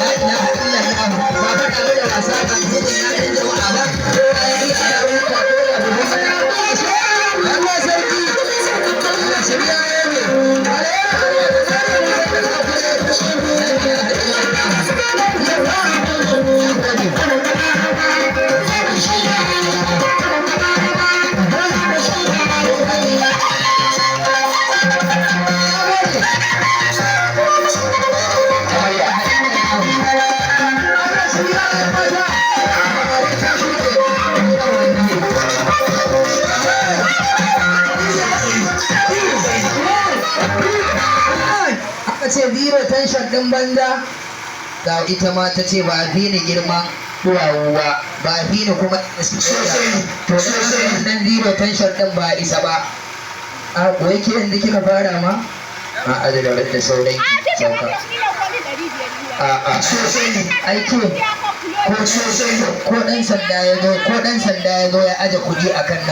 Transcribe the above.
La ilaha illallah. Ba faɗa ba da wasa ba, zubin na ɗan jama'a ba. Kowa ya iya ya huta ko ya bugu. Allah sarki. Allah shirya ya ne. Allah ya tsare mu da La ilaha illallah. Aka ce zero tension ɗin banza. Ga ita ma ta ce ba a fi ni girman duwawu ba, ba a fi ni kuma to wannan zero tension ɗin ba a isa ba. A wai ke yanzu kika fara ma? A a da sauran sauka. A a ai ke ko ko dan sanda ya zo, ko dan sanda ya zo ya aje kuɗi akan nan.